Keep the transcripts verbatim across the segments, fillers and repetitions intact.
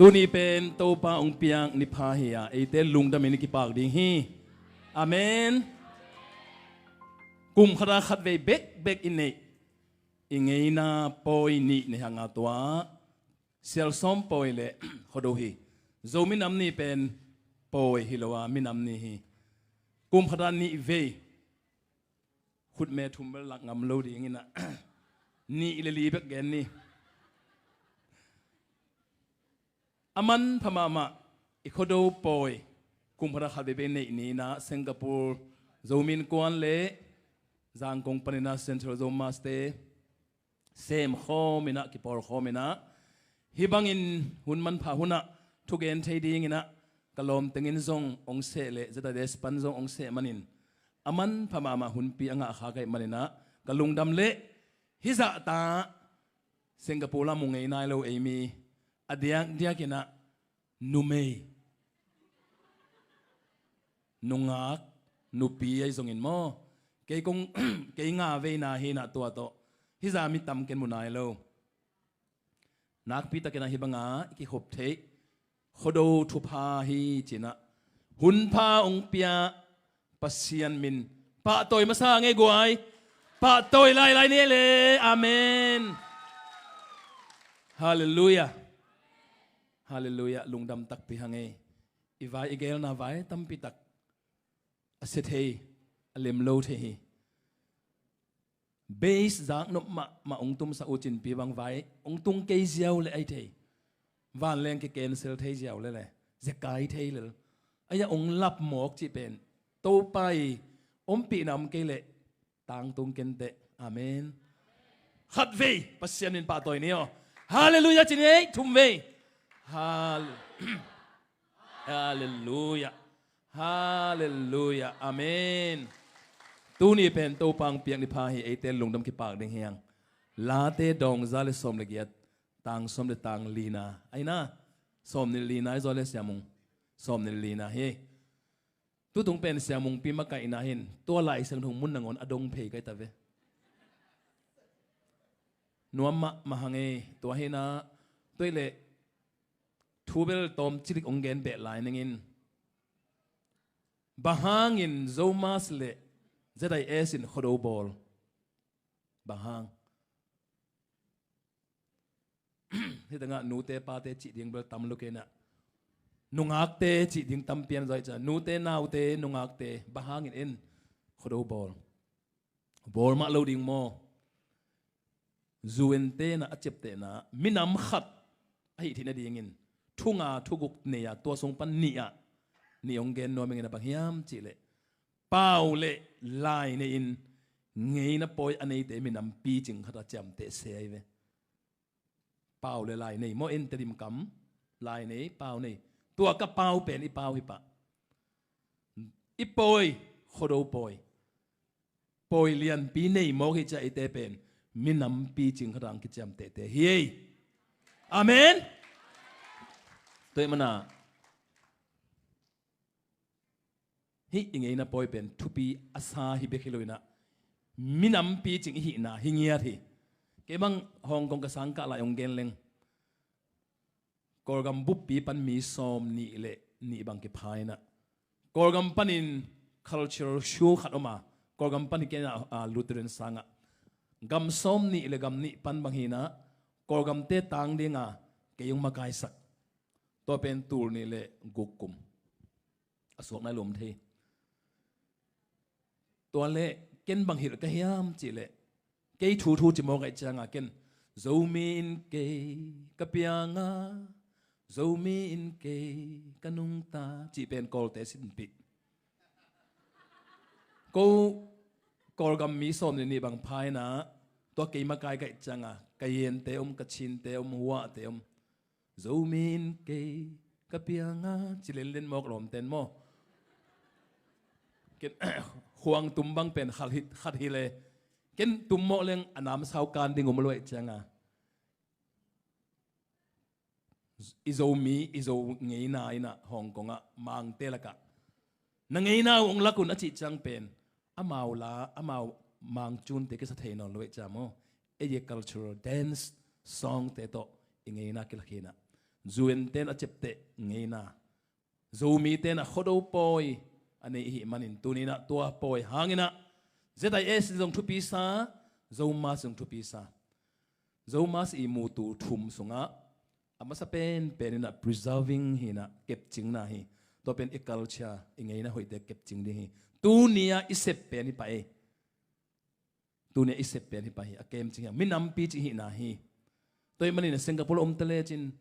Tuni pen Topa hong piak ni pha hi a, eite lungdamin i kipak ding hi. Amen. Kum khata khatvei bekbek i neih i ngeina pawi nih nei hanga tua sialsawm pawi le Khuado hi. Zo minam ni pen pawi hi lo a, minam ni hi. Kum khata nih vei, khutme thum bel lak ngam lo dingin ah nih le li bek gen ni. A manpha mahmah i Khuado pawi kum khata khatvei bei neih ni-in ah Singapore Zomi Innkuan le Zangkong panin ah Central Zomi Mass-te sem khawm in ah, kipawl khawm in ah, hih bangin hun manpha hunah thugen thei dingin ah ka lawm tengin zong hong seh le Z I S pan zong hong seh manin a manpha mahmah hunpi a ngah kha ka hih manin ah ka lungdam leh hih zahta Singapore lam mu ngei nai lo ei mi a diakdiakin ah numei, nungak, nupi ahi zongin maw, kei kong kei nga veina hi-in ah tua tawh hih zah mi tam ken mu nai lo. Nakpi takin ah hih banga i kikhop theih Khuado thupha hi ci-in ah hunpha hong pia Pasian min pahtawi masa ngei guai. Pahtawi lailai ni le. Amen. Halleluiah. Halleluiah. Lungdam takpi hang ei. I vai i gelna vai tampi tak a sia thei, a lem lo thei hi. Base zaknop mahmah hong tumsak uh cinpi bang vai hong tung kei ziau le ahi thei. Vanleng ki cancel thei ziau le le, zekai thei lel. Ahi a hong lap mawk cih pen Topa i ompihna om kei leh tangtung kenteh. Amen. Khatvei Pasian min pahtawi ni aw. Halleluiah ci ni ei, thumvei. Hal- Halleluiah. Halleluiah. Amen. Tuni pen Topa hong piak ni pha hi, eite lungdam kipak ding hi hang. Late dawng za le sawm le giat, tang sawm le tang lina. Ahi na, sawm nih lina i zaw le Sia Mung. Sawm nih lina hi. Tutung pen Sia Mungpi makaihna hin tua Lai Siangtho mun nangawn a dong phei ka hi ta ve. Nuam mahmah hang ei, tua hi-in ah tua hi leh thu bel tawm cilik hong gen beh lai ning in. Bang hangin Zomi Mass le Z I S in Khuado bawl? Bang hang? Hih tengah nute pate cih ding bel tam lo kei-in ah, nungakte cih ding tam pian zaw hi ciang, nute naute nungakte bang hangin en Khuado bawl? Bawl mah lo ding maw? U N te in ah a ciaptehna minam khat ahih theih nadingin thu nga thu guk nei a, tua sung pan nih ah nih hong gen nuam ing in ah, bang hiam cih leh pau le lai nei-in ngeina pawi a neite minam picing khat a ciamteh se ahi ve. Pau le lai nei maw, en, Tedim kam, lai nei, pau nei. Tua ka pau pen i pau hi pah. I pawi, Khuado pawi, pawi lianpi nei mawk hi ciang eite pen minam picing khat a hong kiciamtehte hi ei. Amen. Tua ahih manin ah hih i ngeina pawi pen thupi a sa hi bek hi lo-in ah, minam picing i hihna hi ngiat hi. Kei bang Hong Kong ka sangkah lai hong gen leng, Kawlgam buppi pan mi sawm nih le nih bang kipha-in ah, Kawlgam panin cultural show khat om a, Kawlgam pan hi kei-in ah, a, Lutheran sangah gam sawm nih le gam nih pan bang hi-in ah, Kawlgamte tang dinga kei hong makaisak. Tua pen tul nih le guk kum a suak nai lo om thei. Tua leh ken bang hilh ka hiam cih leh, kei thuthu ci mawk ahih ciangin ken, Zomi in kei ka piang a, Zomi in kei ka nungta, cih pen Kawlte sinpih. Ko Kawlgam mi sawm nih nih bang pha-in ah, tua kei makai ka hih ciangin, Kayente om, Kachinte om, Huahte om. Zomi in kei ka piang a, ci lenlen mawk lawmten maw? Ken, khuang tum bang pen khat hi, khat hi leh, ken tum mawk leng a namsau kan ding om lo ahih ciangin, i Zomi, i Zo ngeina in ah Hong Kong ah Mangte lakah na ngeina uh hong lak un a cih ciang pen, amau la, amau Mangcunte kisa thei nawn lo ahih ciang maw, ei cultural dance songte tawh i ngeina kilak hi-in ah. Zuente in a ciapteh ngeina, Zomite in a Khuado pawi a nei i hih manin, tuni in ah tua pawi hangin ah Z I S in zong thupi sa, Zomus in zong thupi sa. Zomus i mutu thum sungah a masa penpen in ah preserving hi in ah, kepcingna hi. Tua pen i culture, i ngeina hoihte kepcing ding hi. Tuni a i sep pen hi pah ei. Tuni a i sep pen hi pah hi, a kemcing hi a, minampi cih hihna hi. Tua ahih manin Singapore a omte lecin,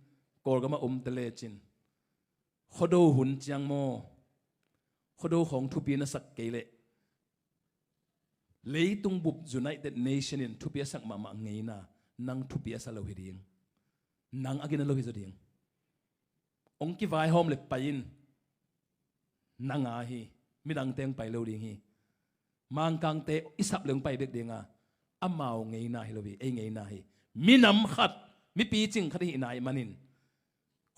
Kawlgam a omte lecin, Khuado hun ciang maw, Khuado khawng thupi na sak kei leh, leitung bup United Nation in thupi a sak mahmah ngeina, nang thupi a sa lo hi ding. Nang a gina lo hi zaw ding. Hong kivaihawm le pai in, nang a hi, midangte hong pai lo ding hi. Mangkangte i sap le hong pai bek ding a, amau ngeina hi lo hi, ei ngeina hi. Minam khat, mi picing khat i hihna ahih manin,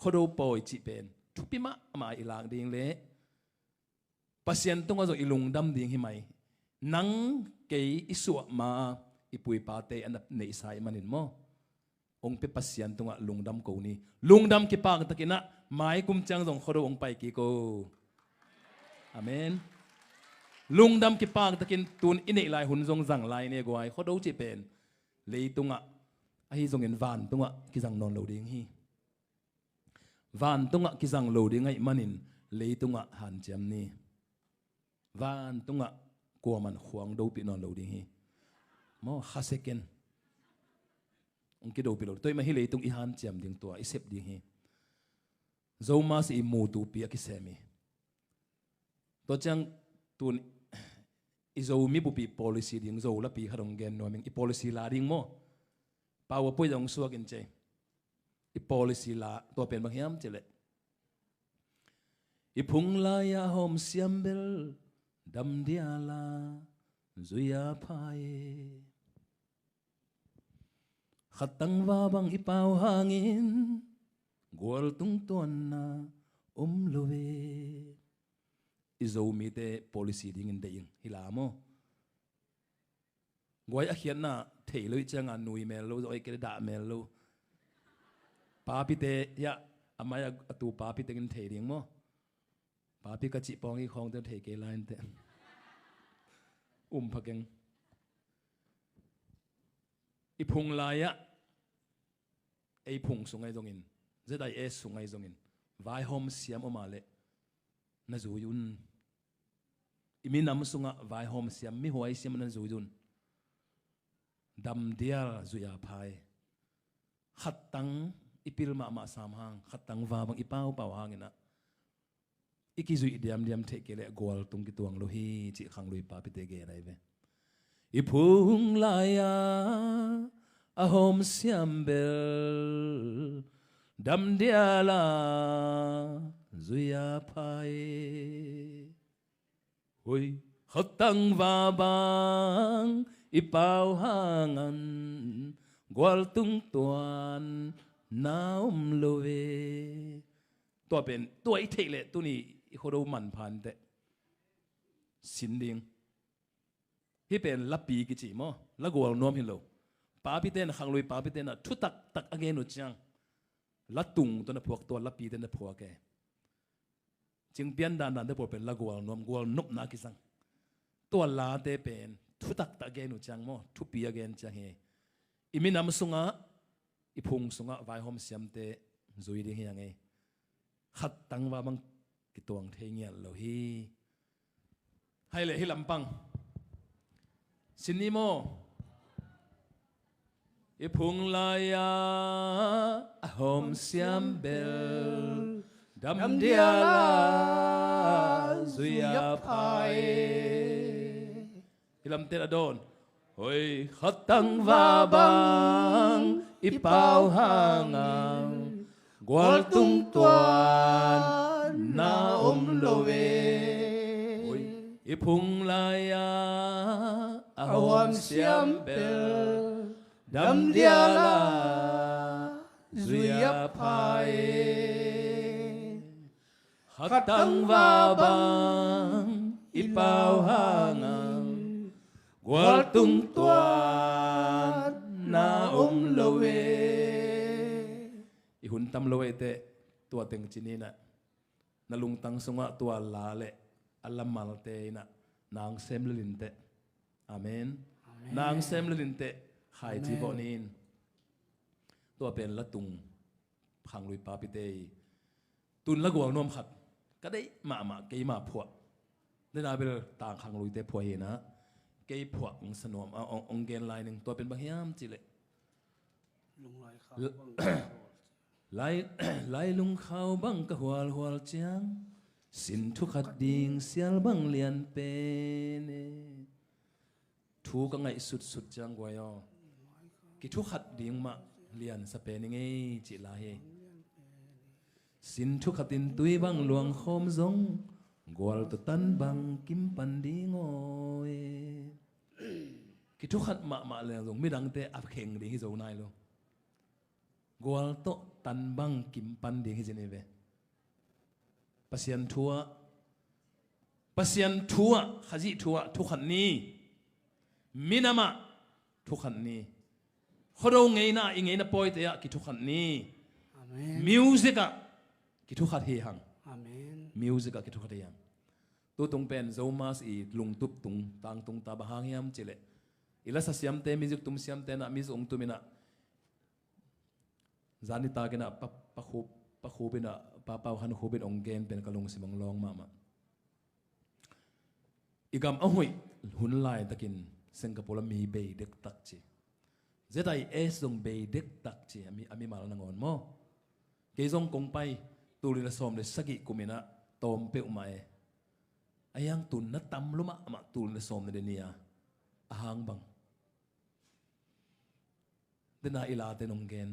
Khuado pawi cih pen thupi mahmah i lak ding leh Pasian tungah zong i lungdam ding hi mai. Nang kei i suah ma-a i pu i pate a na neihsa ahih manin maw, hong pia Pasian tungah lungdam ko ni. Lungdam kipaktakin ah mai kum ciang zong Khuado hong pai kik o. Amen. Lungdam kipaktakin tun i neih lai hun zong zang lai ni guai. Khuado cih pen leitungah, ahi zongin vantungah kizang nawn lo ding hi. Vantungah kizang lo ding ahih manin leitungah hanciam ni. Vantungah kuaman khuang dopih nawn lo ding hi. Maw, kha second hong kidopih lo. Tua ahih mah hi leitung i hanciam ding, tua i sep ding hi. Zomus i mutupi a kisem hi. Tua ciang tun i Zomi bupi policy ding, Zo lapi khat hong gen nuam ing, i policy la ding maw. Powerpoint hong suak in cei. I policy la, tua pen bang hiam cih leh, i phung lai-ah a hawm siam bel, dam dial a zui a pha e. Khat tangva bang i pau hangin, gual tungtuanna om lo e. I Zomite policy dingin deih ing hi la maw. Guai, a khiatna thei lo ih cianga nui mel lo, zong ih kei le dah mel lo. Papite, hiah, a mai a, a tu papi tengin thei ding maw. Papi ka cih pawng hi khawng teng thei kei lai inteh. Um pha keng. I phung lai-ah, ei phung sung ahi zongin, Z I S sung ahi zongin, vaihawm siam om a leh na zui un. I minam sungah vaihawm siam, mihuai siam na zui un. Dam dial zui a pha e. Khattang i pil mahmah sam hang, khattang va bang i paupau hangin ah, i kizuih diamdiam theih kei leh gualtung kituang lo hi, cih khanglui papite gen ahi ve. I phung lai-ah a hawm siam bel, dam dial a zui a pha e. Hoi, khattang va bang i pau hangin, gualtung tuanna om lo e. Tua pen, tua i theih leh tuni i Khuado manpha inteh. Sin ding. Hih pen lapi kici maw, la gual nuam hi lo. Papite in, khanglui papite in ah thutaktak a gen uh ciang, la tung tawh na phuak, tua lapite na phuak e. Cingpian dandante pawl pen la gual nuam, gual nopna a kisang. Tua late pen thutaktak a gen uh ciang maw, thupi a gen ciang hi. I minam sungah, i phung sungah vaihawm siamte zui ding hi a ngei. Khattang va bang kituang thei ngial lo hi. Hai leh hih lampang sin ni maw. I phung lai-ah a hawm siam bel, dam dial a zui a pha e. Hih lamte a dawn. Hoi, khattang va bang i pau hangin, gualtung tuanna om lo e. Hoi, i phung lai-ah a hawm siam bel, dam dial a zui a pha e. Khattang va bang i pau hangin, gualtung tuanna om lo e. I hun tam lo ei teh, tua teng ci ni nah, na lungtang sungah tua la le a la malte in ah nang sem lel in teh. Amen. Amen. Nang sem lel in teh, khaici bawh ni in. Tua pen la tung khanglui papite i tun la gual nuam khat ka deih mahmah, keima phuah. Dena bel tang khangluite phuah hi nah, kei phuah ong sa nuam a, ong, ong gen lai ning. Tua pen bang hiam cih leh, lai, lai lungkhau bang ka hualhual ciang, sin thu khat ding sial bang lian pen e. Thu ka ngaih sutsut ciang guai aw, kithu khat ding mah liansa pen i ngei cih lai hi. Sin thu khat in tui bang luang khawm zong, gual tawh tan bang kim pan ding aw e. Kithu khat mahmah leng zong midangte a kheng ding hi zo nai lo. Gual tawh tan bang kim pan ding hi zin hi ve. Pasian thu ah, Pasian thu ah, Khazih thu ah thu khat ni. Minam ah thu khat ni. Khuado ngeina, i ngeina pawite ah kithu khat ni. Amen. Music ah kithu khat hi hang. Amen. Music ah kithu khat hi hang. Tutung pen Zomus i lungtup tung, tangtung ta bang hang hiam cih leh, i lasa siamte, music tum siamte nah music ong tum in ah, zan nitak in ah Pa, Pa Khup, Pa Khup in ah, Pa Pau Han Khup in ong gen pen ka lungsim ong lawng mahmah. I gam a hoih hun laitakin Singapore ah mi bei dektak ci. Z I S zong bei dektak ci, a mi, a mimal nangawn maw. Kei zong kong pai, tul nih le sawm le sagih kum in ah tawm peuhmah e. A hiang tun na tam lua mahmah, tul nih le sawm le nih a, a hang bang. Dena i late nong gen,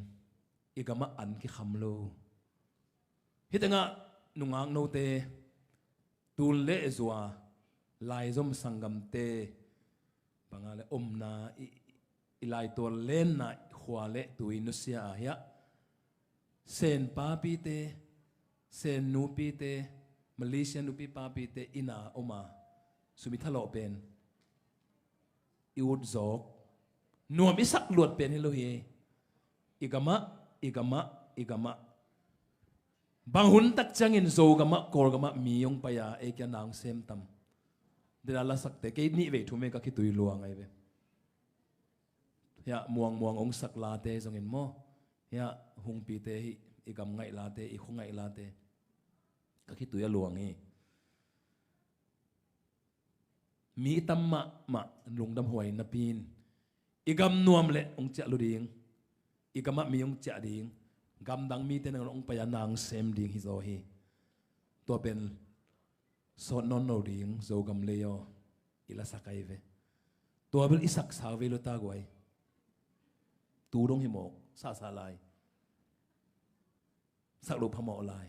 i gamah an kikham lo. Hih tengah nungak note, tul le zua, laizom sanggamte, banga le omna, i, i laitual lenna khua le tui nusia a hiah, Sen papite, Sen nupite, Malaysia nupi papite inn a om a, sum i thalawh pen i ut zawk, nuam i sak luat pen hi lo hi. I gamah, i gamah, i gamah. Bang hun tak ciangin Zogamah, Kawlgamah mi hong pai a, ei kia nang sem tam. Dena lasakte, kei nih vei thum vei ka khitui luang ahi ve. Hiah muangmuang ong sak late zongin maw, hiah hungpite hih i gam ngaih late, i khua ngaih late, ka khitui a luang hi. Mi i tam mahmah lungdam huai napi in, i gam nuam leh hong ciah lua ding, i gamah mi hong ciah ding, gamdang mite nangawn hong pai a nang sem ding hi zaw hi. Tua pen sawt nawn lo ding, Zogam lei aw, i lasak ahi ve. Tua bel i sak sau vei lua ta guai. Tu dong hi mawk, sahsah lai. Sak loh phamawh lai.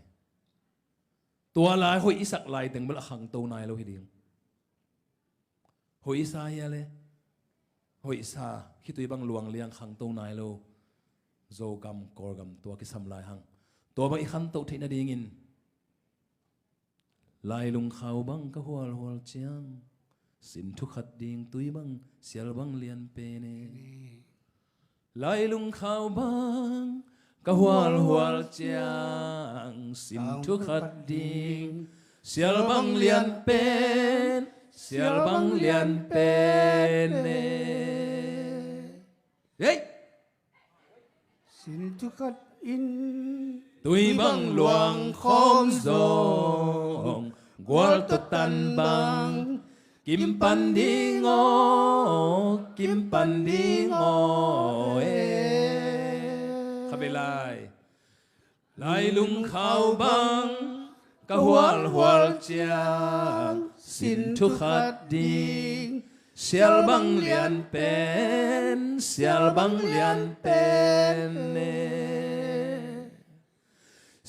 Tua lai hoih i sak lai teng bel a khangto nai lo hi ding. Hoih i sa hia le, hoih i sa, khitui bang luang liang khangto nai lo. Zogam, Kawlgam tua kisam lai hang. Tua bang i khantoh theih nadingin, Lailung khau bang ka hualhual ciang, sin thukhat ding tui bang, sial bang lian pen e. Lailung khau bang ka hualhual ciang, sin thukhat ding, sial bang lian pen, sial bang lian pen e. Hei! Sin thukhat in tui bang luang khawm zong, gual tawh tan bang kim pan ding aw, kim pan ding aw e. Kha vei lai. Lailung khau bang ka hualhual ciang, sin thukhat ding, sial bang lian pen, sial bang lian pen e.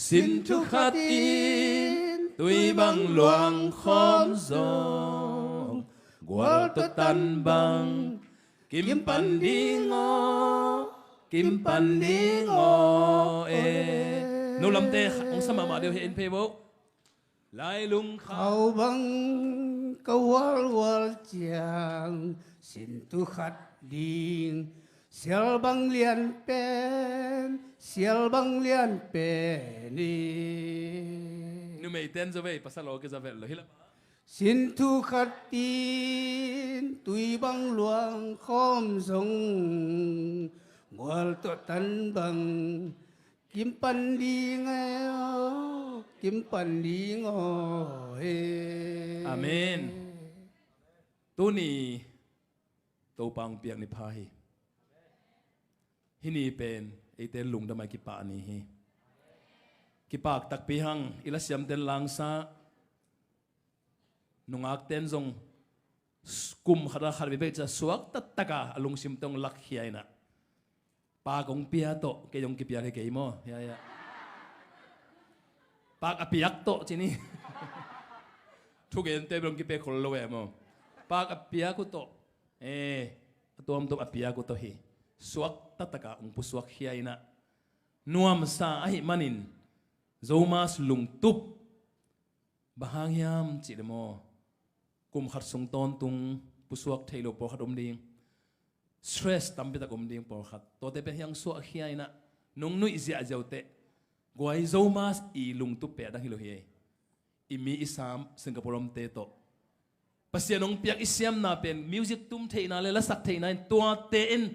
Sin thukhat in tui bang luang khawm zong, gual tawh tan bang kim pan ding aw, kim pan ding aw e. No lamte hong sa mahmah deuh hi, en phei bo. Lailung khau bang ka hualhual ciang, sin thukhat ding, sial bang lian pen, Sial bang lian pen hi. Numei ten zo vei, pasal aw kiza vel lo hi lam. Sin thu khat tin tui bang luang khawm zong, mual tawh tan bang kim pan ding aw, kim pan ding aw he. Amen. Tuni Topa hong piak ni pha hi. Hih ni pen eite lungdam a kipah ni hi. Kipak takpi hang, i lasiamten langsa, nungakten zong kum khat a khat vei bek ca suak taktaka a lungsimte hong lakkhia inah, pak hong pia tawh kei hong kipiak hi kei maw? Ya, ya. Pak a piak tawh ci ni. Thugente bel hong kipia khol lo e maw? Pak a piak uh tawh, e, a tuamtuam a piak uh tawh hi. Suak taktaka hong pusuak khia inah, nuamsa ahih manin Zomas lungtup. Bang hang hiam cih leh maw, kum khat sung tawntung pusuak theih lo pawlkhat om ding. Stress tampitak om ding pawlkhat. Tuate pen hiang suahkhia inah, nong nuih ziahziah uh teh, guai, Zomas i lungtup pen a dang hi lo hi ei. I mi i sam Singapore omte tawh, Pasian hong piak i siamna pen music tum theihna le lasak theihna in, tuate in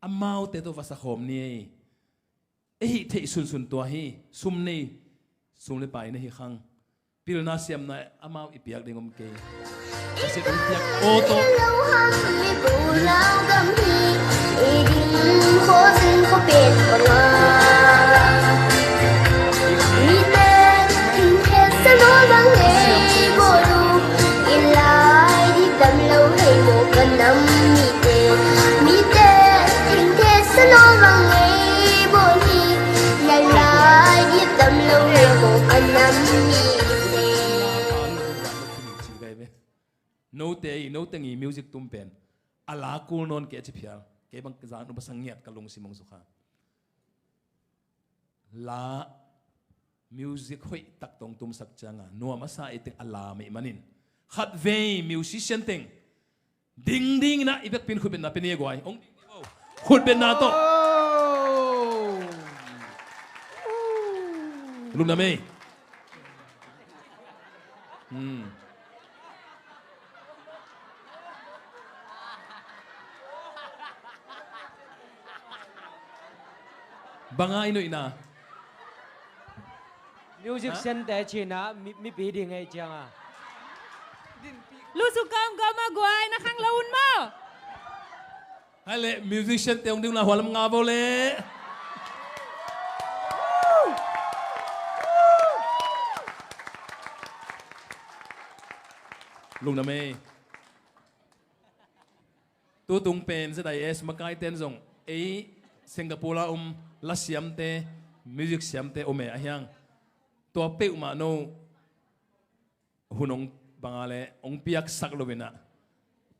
amaute tawh va sakhawm ni ei. Ei hih theih sunsun tua hi. Sum nei, sum le pai na hi khang, pilna siamna amau i piak ding om kei. Pasian hong piak aw tawh. Note i, note ngi music tum pen a la kul nawn kei a ci phial. Kei bang zan upa sang ngiat ka lungsim hong sukha. La music hoih tak tawh hong tumsak cianga nuam a sa i teng a la mei manin, khatvei musician teng dingding inah i vekpin khutbetna pia ni e guai. Hong ding ni bo. Khutbetna tawh. Lungdam ei. Hmm. Banga i nuihna? Music center cina mi, mipi ding ei cianga. Lusuk gawmgawm a guai, na khang lo un maw? Hai le, musician te hong ding la hualam nga bo le. Lungdam ei. Tutung pen Z I S makaiten zong ei Singapore a om lasiamte, music siamte om e a hiang. Tua peuhmah no hun hong banga le hong piaksak lo inah,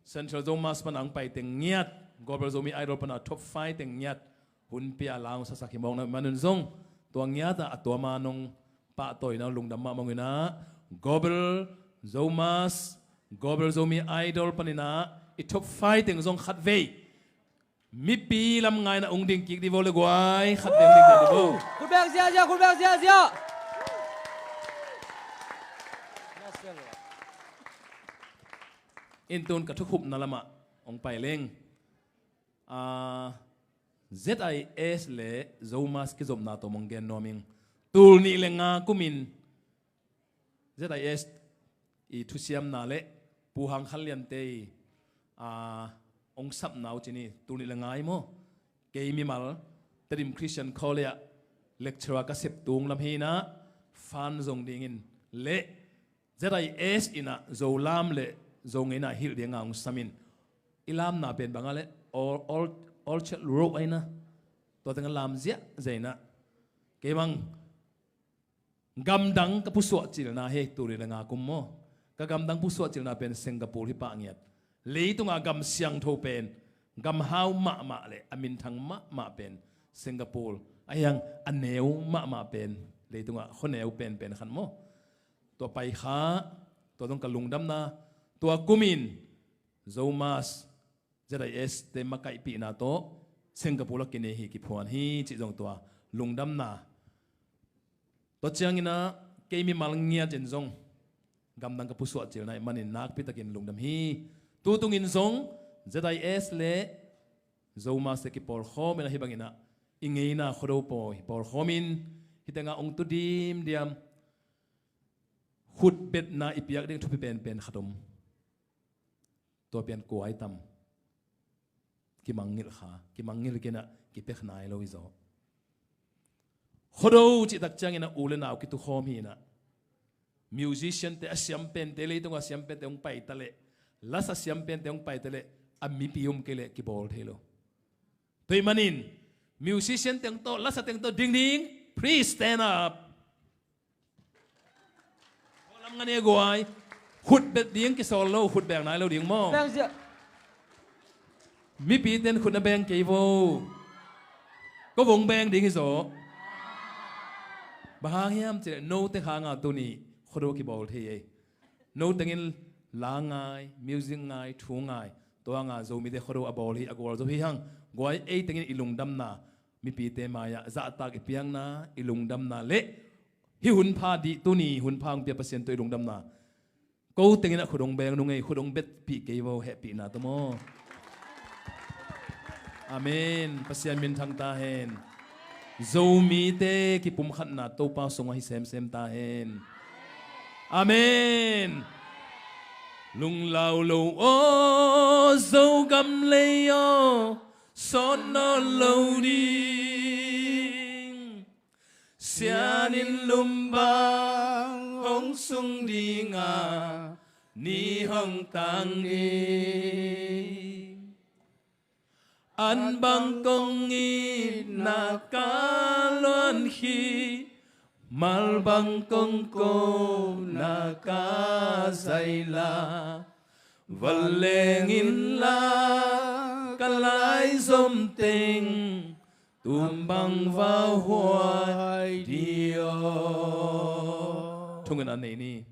Central Zomas pana hong pai teng ngiat, Global Zomi Idol pana top five teng ngiat hun pia la hong saksak hi mawk na manun zong, tua ngiatah a tuama nong pahtawina lungdam mahmah inah, Global Zomas, Global Zomi Idol paninah i top five teng zong khatvei mipi lam ngaina hong ding kik di vo le guai, khatvei hong ding kik di vo. Khutbek ziahziah, khutbek ziahziah. Intun ka thukhupna lamah hong pai leng. Ah, Z I S le Zomas kizopna tawh hong gen nuam ing. Tul nih le nga kumin Z I S i thusiamna le Pu Hang Khan Lian te i, ah, hong sapna uh cin hi. Tul nih le nga hi maw? Kei mimal Tedim Christian College ah lecturer ka sep tung lam hi inah, fan zong dingin le Z I S inah Zo lam le Zo ngeina hilh dinga hong samin, i lamna pen banga le Or-, Or-, Orchard Road a inah, tua tengah lam ziahziah inah, kei bang gamdang ka pusuah cilna hi. Tul nih le nga kum maw, ka gamdang pusuah cilna pen Singapore hi pah ngiat. Leitungah gam siangtho pen, gam hau mahmah le a minthang mahmah pen Singapore a hiang, a neu mahmah pen leitungah khuaneu penpen khan maw. Tua pai kha, tua zong ka lungdamna, tua kumin Zomas Z I S te makaihpihna tawh Singapore a kinei hi, kiphuan hi cih zong tua lungdamna. Tua ciangin ah kei mimal ngiat in zong gamdang ka pusuah cil na ahih manin nakpi takin lungdam hi. Tutungin zong Z I S le Zomi Mass te kipawlkhawm in ah hih bangin ah i ngeina Khuado pawi pawlkhawm in hih tengah ong tu dimdiam khutbetna i piak ding thupi penpen khat om. Tua pian kua i tam? Kimangngilh kha, kimangngilh kei in ah kipia nai lo hi zaw. Khuado cih tak ciangin ah u le nau kitukhawm hi in ah, musician te, a siam pente, leitung a siam pente hong pai ta leh, lasa siam pente hong pai ta leh, a mipi om kei leh kibawl thei lo. Tua ahih manin musician teng tawh, lasa teng tawh ding ding, please stand up. Lam nga ne guai. Khutbet ding kisawl lo, khutbeng nai lo ding maw? Beng zia. Mipi ten khut na beng kei vo. Ko vong beng ding hi zaw. Bang hang hiam cih leh note hanga tuni Khuado kibawl thei ei. No tengin la ngai, music ngai, thu ngai. Tua nga Zomite Khuado a bawl hi, a gualzo hi hang. Guai, ei tengin i lungdamna, mipite mai-ah zahtak i piakna, i lungdamna le hih hunpha dih, tuni hunpha hong pia Pasian tawh i lungdamna. Ko tengin ah khut hong beng nung ei, khut hong betpih kei vo, hehpihna tawh maw. Amen. Pasian min thang ta hen. Zomite kipumkhatna Topa sungah hi semsem ta hen. Amen. Lunglau lo aw Zogam lei aw, sawt nawn lo ding. Sian in lum bang hong sung ding a, ni hong tang ding. An bang kong itna ka luan khit, mal bang kong kona ka zaila. Vanleng in la ka laizom teng, tum bang vauhuai dih aw. Thungen a nei ni.